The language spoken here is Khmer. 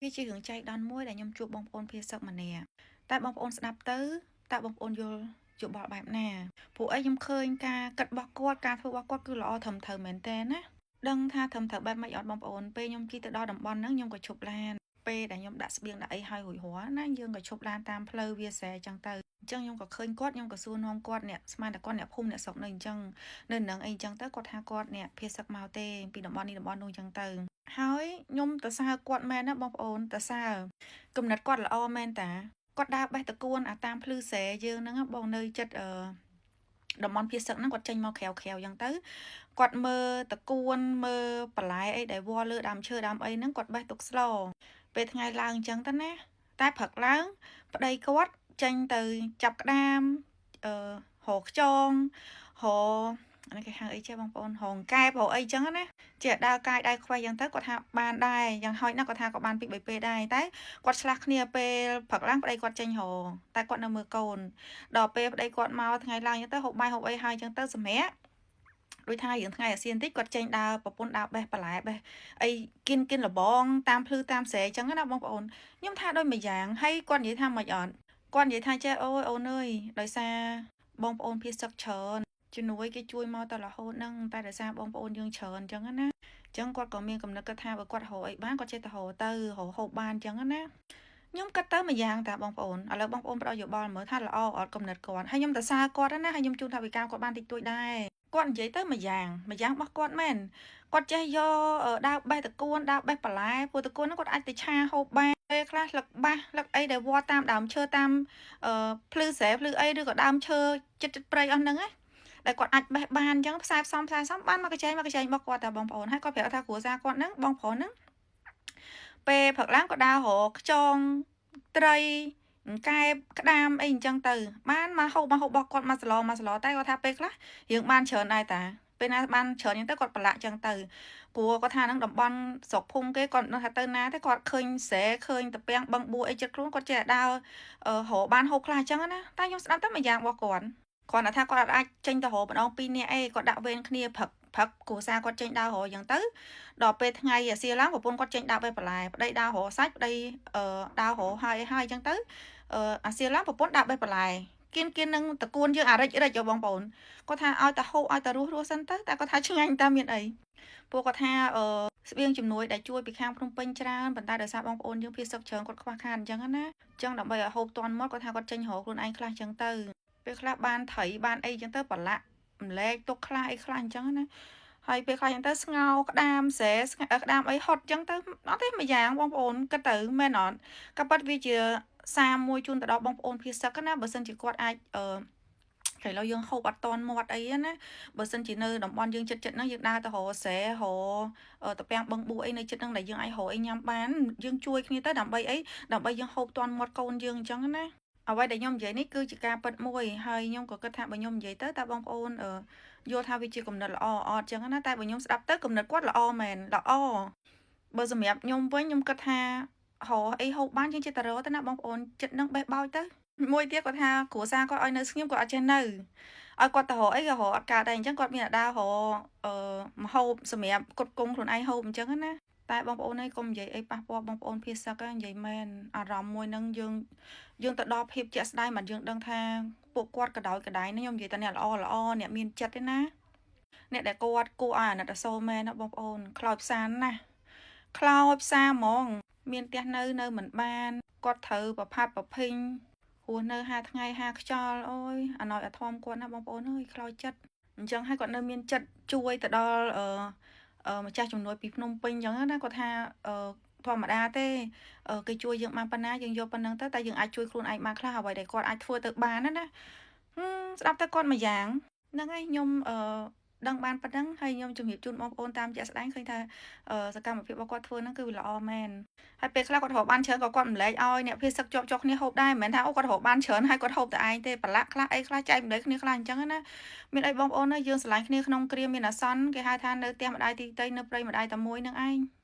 វាជារឿងចៃដន្យមួយដែលខ្ញុំជួបបងប្អូនភៀសសឹកម្នាក់តែបងប្អូនស្ដាប់ទៅតើបងប្អូនយល់យោបល់បែបណាព្រោះអីខ្ញុំឃើញការគិតរបស់គាត់ការធ្វើរបស់គាត់គឺល្អត្រឹមត្រូវមែនតើណាដឹងថាត្រឹមត្រូវបែបម៉េចអត់បងប្អូនពេលខ្ញុំជិះទៅដល់តំបន់ហ្នឹងខ្ញុំក៏ឈប់ឡានពេលដែលខ្ញុំដាក់ស្បៀងដាក់អីឲ្យរួចរាល់ណាយើងក៏ឈប់ឡានតាមផ្លូវវាស្រែអញ្ចឹងទៅអញ្ចឹងខ្ញុំក៏ឃើញគាត់ខ្ញុំក៏សួរនាំគាត់អ្នកស្មានតែគាត់អ្នកភូមិអ្នកស្រុកនៅអញ្ចឹងនៅនឹងអីអញ្ចឹងទៅគាត់ថាគាត់អ្នកភៀសសឹកមកទេពីតំបន់នេះតំបន់នោះអញ្ចឹងទៅហើយខ្ញុំទៅសើគាត់មែនណាបងប្អូនទៅសើគំនិតគាត់ល្អមែនតាគាត់ដើរបេះតកួនអាតាមភ្លឺស្រែយើងហ្នឹងបងនៅចិត្តអឺតំបន់ភៀសសឹកហ្នឹងគាត់ចេញមកក្រៅក្រៅអញ្ចឹងទៅគាត់មើលតកួនមើលបន្លែអីដែលវល់លើដើមឈើដើមអីហ្នឹងគាត់បេះទុកស្លពេលថ្ងៃឡើងអញ្ចឹងទៅណាតែព្រឹកឡើងប្តីគាត់ចេញទៅចាប់ក្តាមអឺរកខ្យងរកអានេះគេហៅអីចេះបងប្អូនរងកែបរកអីចឹងណាជាដើរកាយដៃខ្វេះចឹងទៅគាត់ថាបានដែរយ៉ាងហោចណាស់គាត់ថាក៏បានពី3ពេលដែរតែគាត់ឆ្លាស់គ្នាពេលព្រឹកឡើងប្តីគាត់ចេញរកតែគាត់នៅមើលកូនដល់ពេលប្តីគាត់មកថ្ងៃឡើងចឹងទៅហូបបាយហូបអីហើយចឹងទៅសម្រាប់ដូចថារឿងថ្ងៃអាស៊ានតិចគាត់ចេញដើរប្រពន្ធដើរបេះបន្លែបេះអីគិនគិនលបងតាមភ្លឺតាមស្រែចឹងណាបងប្អូនខ្ញុំថាដូចមួយយ៉ាងហើយគាត់និយាយថាមិនអត់គាត់និយាយថាចេះអូយអូនអើយដោយសារបងប្អូនភៀសសឹកច្រើនជំនួយគេជួយមកតែរហូតហ្នឹងតែដោយសារបងប្អូនយើងច្រើនអញ្ចឹងណាអញ្ចឹងគាត់ក៏មានកំណត់គាត់ថាបើគាត់រកអីបានគាត់ចេះតែរកទៅរកហូបបានអញ្ចឹងណាខ្ញុំគិតទៅមួយយ៉ាងតាបងប្អូនឥឡូវបងប្អូនផ្ដល់យោបល់មើលថាល្អអត់កំណត់គាត់ហើយខ្ញុំទៅសារគាត់ណាហើយខ្ញុំជូនថាវិការគាត់បានតិចតួចដែរគាត់និយាយទៅមួយយ៉ាងមួយយ៉ាងរបស់គាត់មែនគាត់ចេះយកដើរបេះតកួនដើរបេះបន្លែព្រោះតកួនហ្នឹងគាត់អាចទៅឆាហូបបានពេលខ្លះលឹកបាសលឹកអីដែលវត្តតាមដើមឈើតាមភ្លឺស្រែភ្លឺអីឬក៏ដើមឈើចិត្តចិត្តព្រៃអស់ហ្នឹងណាដែលគាត់អាចបេះបានអញ្ចឹងផ្សាយផ្សំផ្សាយផ្សំបានមកកញ្ចែងមកកញ្ចែងរបស់គាត់តាបងប្អូនហើយគាត់ប្រាប់ថាគ្រួសារគាត់ហ្នឹងបងប្រុសហ្នឹងពេលព្រឹកឡើងក៏ដើររកខ្យងត្រីកែបក្តាមអីអញ្ចឹងទៅបានមកហូបមកហូបរបស់គាត់មកសឡមកសឡតែគាត់ថាពេលខ្លះយើងបានច្រើនដែរតាពេលណាបានច្រើនអញ្ចឹងទៅគាត់ប្រឡាក់អញ្ចឹងទៅព្រោះគាត់ថាហ្នឹងតំបន់ស្រុកភូមិគេគាត់មិនដឹងថាទៅណាទេគាត់ឃើញស្រែឃើញតាពាំងបឹងបួអីចិត្តខ្លួនគាត់ចេះដើររកបានហូបខ្លះអញ្ចឹងណាតែខ្ញុំស្ដាប់ទៅមួយយ៉ាងរបស់គាត់គ្រាន់តែថាគាត់អាចចេញទៅរកម្ដងពីរនាក់អីគាត់ដាក់វេនគ្នាព្រឹកព្រឹកគ្រួសារគាត់ចេញដើររកអញ្ចឹងទៅដល់ពេលថ្ងៃអាសៀលឡើងប្រពន្ធគាត់ចេញដើរបេះបន្លែប្តីដើររកសាច់ប្តីដើររកហើយហើយអញ្ចឹងទៅអាសៀលឡើងប្រពន្ធដើរបេះបន្លែគៀនគៀននឹងតកួនយើងអារិចរិចបងប្អូនគាត់ថាឲ្យតែហូបឲ្យតែរស់រស់សិនទៅតែគាត់ថាឆ្ងាញ់តើមានអីពួកគាត់ថាអឺស្បៀងជំនួយដែលជួយពីខាងភ្នំពេញច្រើនប៉ុន្តែដោយសារបងប្អូនយើងភៀសសឹកច្រើនគាត់ខ្វះខាតអញ្ចឹងណាអញ្ចឹងដើម្បីឲ្យហូបតាន់មកគាត់ថាគាត់ចេញរកខ្លួនឯងខ្លះអញ្ចឹងទៅពេលខ្លះបានត្រីបានអីអញ្ចឹងទៅប្រឡាក់ម្លែកទុកខ្លះអីខ្លះអញ្ចឹងណាហើយពេលខ្លះអញ្ចឹងទៅស្ងោក្តាមស្រែក្តាមអីហត់អញ្ចឹងទៅអត់ទេមួយយ៉ាងបងប្អូនគិតទៅមែនអត់ក៏ប៉ិតវាជាសារមួយជូនទៅដល់បងប្អូនភៀសសឹកណាបើសិនជាគាត់អាចអឺក្រែឡូយើងហូបអត់តន់មាត់អីណាបើសិនជានៅតំបន់យើងចិត្តចិត្តហ្នឹងយើងដើរទៅរកស្រែរកតាពាំងបឹងបួអីនៅចិត្តហ្នឹងដែលយើងអាចរកអីញ៉ាំបានយើងជួយគ្នាទៅដើម្បីអីដើម្បីយើងហូបតន់មាត់កូនយើងអញ្ចឹងណាអ្វីដែលខ្ញុំនិយាយនេះគឺជាការពិតមួយហើយខ្ញុំក៏គិតថាបើខ្ញុំនិយាយទៅតើបងប្អូនយល់ថាវាជាគំនិតល្អអត់អញ្ចឹងណាតែបើខ្ញុំស្ដាប់ទៅគំនិតគាត់ល្អមែនល្អបើសម្រាប់ខ្ញុំវិញខ្ញុំគិតថារកអីហូបបានយើងចេះតែរកទៅណាបងប្អូនចិត្តនឹងបេះបោចទៅមួយទៀតគាត់ថាគ្រួសារគាត់ឲ្យនៅស្ងៀមគាត់អត់ចេះនៅឲ្យគាត់ទៅរកអីក៏រកអត់កើតដែរអញ្ចឹងគាត់មានអាដារកអឺមហូបសម្រាប់គុតគង់ខ្លួនឯងហូបអញ្ចឹងណាតែបងប្អូនឯងកុំនិយាយអីប៉ះពាល់បងប្អូនភៀសសឹកនិយាយមែនអារម្មណ៍មួយហ្នឹងយើងយើងទៅដល់ភាពជាក់ស្ដែងមិនយើងដឹងថាពួកគាត់កដោយកដៃខ្ញុំនិយាយតែអ្នកល្អល្អអ្នកមានចិត្តទេណាអ្នកដែលគាត់គួរឲ្យអាណិតអាសូរមែនណាបងប្អូនខ្លោចផ្សាណាស់ខ្លោចផ្សាហ្មង មានផ្ទះនៅនៅមិនបានគាត់ត្រូវប្រផាត់ប្រភេញរស់នៅ5ថ្ងៃ5ខ្យល់អូយអាណោចអាធំគាត់ណាបងប្អូនអើយខ្លោចចិត្តអញ្ចឹងហើយគាត់នៅមានចិត្តជួយទៅដល់អឺម្ចាស់ជំនួយពីភ្នំពេញអញ្ចឹងណាគាត់ថាអឺធម្មតាទេគេជួយយើងបានប៉ុណ្ណាយើងយកប៉ុណ្ណឹងទៅតែយើងអាចជួយខ្លួនឯងបានខ្លះអ្វីដែលគាត់អាចធ្វើទៅបានណាស្ដាប់ទៅគាត់មួយយ៉ាងហ្នឹងហើយខ្ញុំអឺដឹងបានប៉ុណ្ណឹងហើយខ្ញុំជំរាបជូនបងប្អូនតាមជាក់ស្ដែងឃើញថាសកម្មភាពរបស់គាត់ធ្វើហ្នឹងគឺវាល្អមែនហើយពេលខ្លះគាត់រកបានច្រើនក៏គាត់ម្លែកឲ្យអ្នកភៀសសឹកជាប់ជាប់គ្នាហូបដែរមិនមែនថាអូគាត់រកបានច្រើនហើយគាត់ហូបតែឯងទេប្រឡាក់ខ្លះអីខ្លះចែកម្លែកគ្នាខ្លះអញ្ចឹងណាមានអីបងប្អូនណាយើងស្រឡាញ់គ្នាក្នុងគ្រាមានអាសន្នគេហៅថានៅផ្ទះម្ដាយទីតីនៅព្រៃម្ដាយតែមួយនឹងឯង។